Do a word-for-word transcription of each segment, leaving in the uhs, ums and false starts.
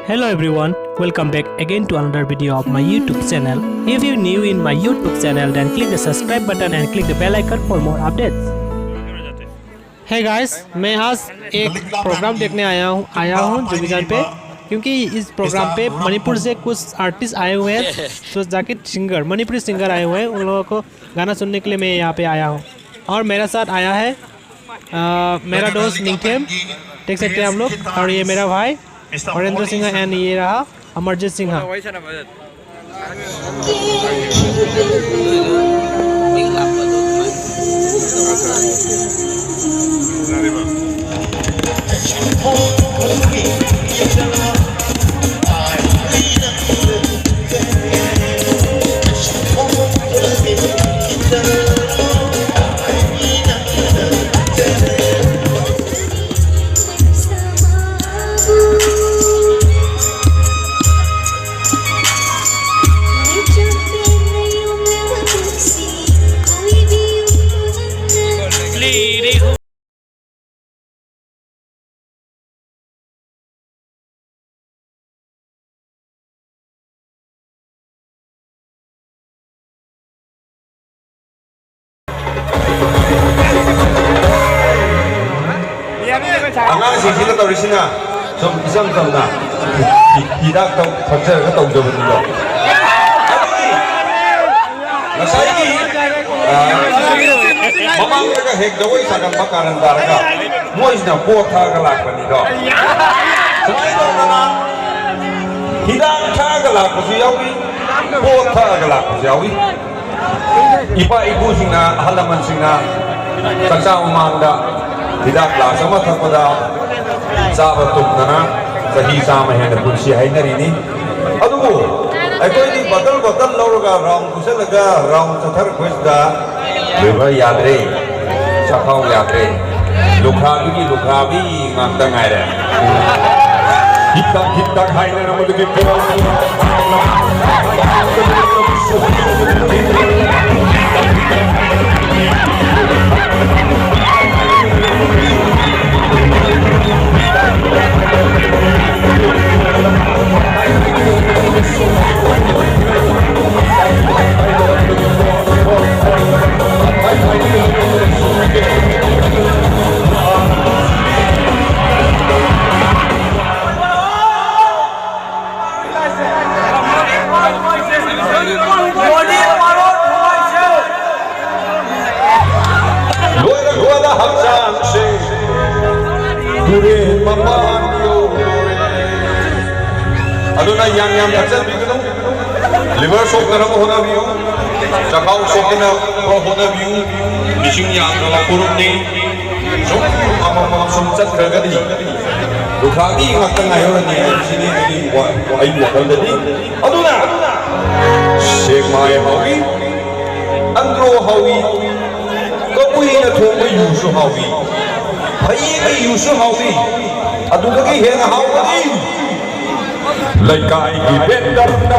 Hello everyone, welcome back again to another video of my YouTube channel. If you new in my YouTube channel, then click the subscribe button and click the bell icon for more updates. Hey guys, मैं आज एक programme देखने आया हूँ आया हूँ जोगीजान पे, क्योंकि इस प्रोग्राम पे मणिपुर से कुछ आर्टिस्ट आए हुए हैं। तो जाकिर सिंगर, मणिपुरी सिंगर आए हुए हैं, उन लोगों को गाना सुनने के लिए मैं यहाँ पे आया हूँ। और मेरा साथ आया है अ, मेरा दोस्त निंगथेम, देख सकते हैं आप लोग, और ये मेरा भाई वरेंद्र सिंह एंड ये रहा अमरजीत सिंह। ꯑꯉꯥꯡꯁꯤꯡꯁꯤꯅ ꯇꯧꯔꯤꯁꯤꯅ ꯁꯨꯝ ꯏꯆꯝ ꯆꯝꯅ ꯍꯤ-, ꯍꯤꯗꯥꯛ ꯊꯛ-, ꯊꯛꯆꯔꯒ ꯇꯧꯖꯕꯅꯤꯗꯣ꯫ ꯑꯗꯨꯗꯤ ꯉꯁꯥꯏꯒꯤ, ꯑ, ꯃꯃꯥꯡꯗꯒ ꯍꯦꯛ ꯖꯒꯣꯏ ꯁꯥꯒꯟꯕ ꯀꯥꯔꯟ ꯇꯥꯔꯒ ꯃꯣꯏꯁꯤꯅ ꯄꯣꯠ ꯊꯛꯑꯒ ꯂꯥꯛꯄꯅꯤꯗꯣ꯫ ꯁꯨꯃꯥꯏꯅ ꯇꯧꯗꯅ ꯍꯤꯗꯥꯛ ꯊꯛꯑꯒ ꯂꯥꯛꯄꯁꯨ ꯌꯥꯎꯏ, ꯄꯣꯠ ꯊꯛꯑꯒ ꯂꯥꯛꯄꯁꯨ ꯌꯥꯎꯏ꯫ ꯏꯄꯥ ꯏꯄꯨꯁꯤꯡꯅ, ꯑꯍꯜ ꯂꯃꯟꯁꯤꯡꯅ ꯆꯥꯛꯆꯥ ꯃꯃꯥꯡꯗ ꯍꯤꯗꯥꯛ ꯒ꯭ꯂꯥꯁ ꯑꯃ ꯊꯛꯄꯗ ꯆꯥꯕ ꯇꯨꯝꯗꯅ ꯆꯍꯤ ꯆꯥꯝꯃ ꯍꯦꯟꯅ ꯄꯨꯟꯁꯤ ꯍꯥꯏꯅꯔꯤꯅꯤ꯫ ꯑꯗꯨꯕꯨ ꯑꯩꯈꯣꯏꯗꯤ ꯕꯇꯜ ꯕꯇꯜ ꯂꯧꯔꯒ ꯔꯥꯎꯟ ꯄꯨꯁꯜꯂꯒ ꯔꯥꯎꯟ ꯆꯠꯊꯔꯛꯄꯁꯤꯗ ꯂꯤꯚꯔ ꯌꯥꯗ꯭ꯔꯦ, ꯆꯈꯥꯎ ꯌꯥꯗ꯭ꯔꯦ, ꯂꯨꯈ꯭ꯔꯥꯕꯤꯒꯤ ꯂꯨꯈ꯭ꯔꯥꯕꯤ ꯉꯥꯛꯇ ꯉꯥꯏꯔꯦ꯫ ꯍꯤꯠ ꯇꯛ ꯍꯤꯠ ꯇꯛ ꯍꯥꯏꯅꯔꯝꯕꯗꯨꯒꯤ ꯄꯣꯠ ꯑꯗꯨꯅ ꯌꯥꯝ ꯌꯥꯝ ꯊꯛꯆꯟꯕꯤꯒꯅꯨ꯫ ꯂꯤꯚꯔ ꯁꯣꯛꯇꯅꯕ ꯍꯣꯠꯅꯕꯤꯌꯨ꯫ ꯆꯈꯥꯎ ꯁꯣꯛꯇꯅꯕ ꯍꯣꯠꯅꯕꯤꯌꯨ꯫ ꯏꯁꯤꯡ ꯌꯥꯝꯗꯕ ꯐꯨꯔꯨꯞꯅꯤ꯫ ꯁꯨꯝ ꯑꯃꯃꯝ ꯁꯨꯝ ꯆꯠꯈ꯭ꯔꯒꯗꯤ ꯂꯨꯈ꯭ꯔꯥꯕꯤ ꯉꯥꯛꯇ ꯉꯥꯏꯍꯧꯔꯅꯤ ꯍꯥꯏꯕꯁꯤꯅꯤ ꯑꯩꯒꯤ ꯋꯥ-, ꯑꯩꯒꯤ ꯋꯥꯈꯜꯗꯗꯤ꯫ ꯑꯗꯨꯅ ꯁꯦꯛꯃꯥꯏ ꯍꯥꯎꯏ, ꯑꯟꯗ꯭ꯔꯣ ꯍꯥꯎꯏ, ꯀꯕꯨꯏꯅ ꯊꯣꯡꯕ ꯌꯨꯁꯨ ꯍꯥꯎꯏ, ꯐꯩꯌꯦꯡꯒꯤ ꯌꯨꯁꯨ ꯍꯥꯎꯏ꯫ ꯑꯗꯨꯗꯒꯤ ꯍꯦꯟꯅ ꯍꯥꯎꯕꯗꯤ ꯂꯩꯀꯥꯏꯒꯤ ꯕꯦꯟꯗꯔꯅ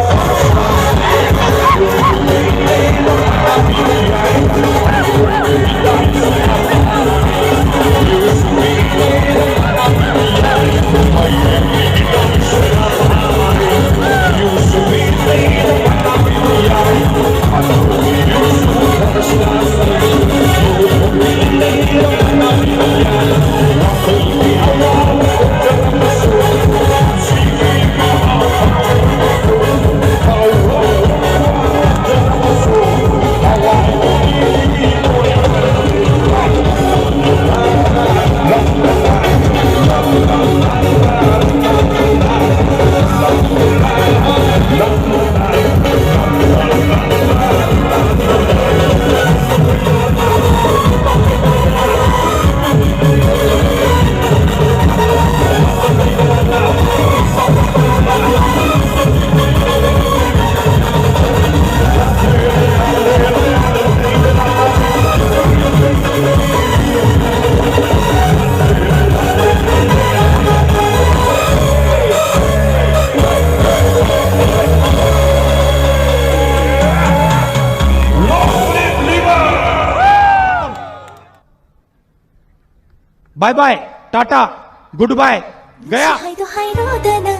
Bye bye, tata, goodbye, gaya. ꯍꯥꯏꯗꯣ ꯍꯥꯏꯔꯣꯗꯅ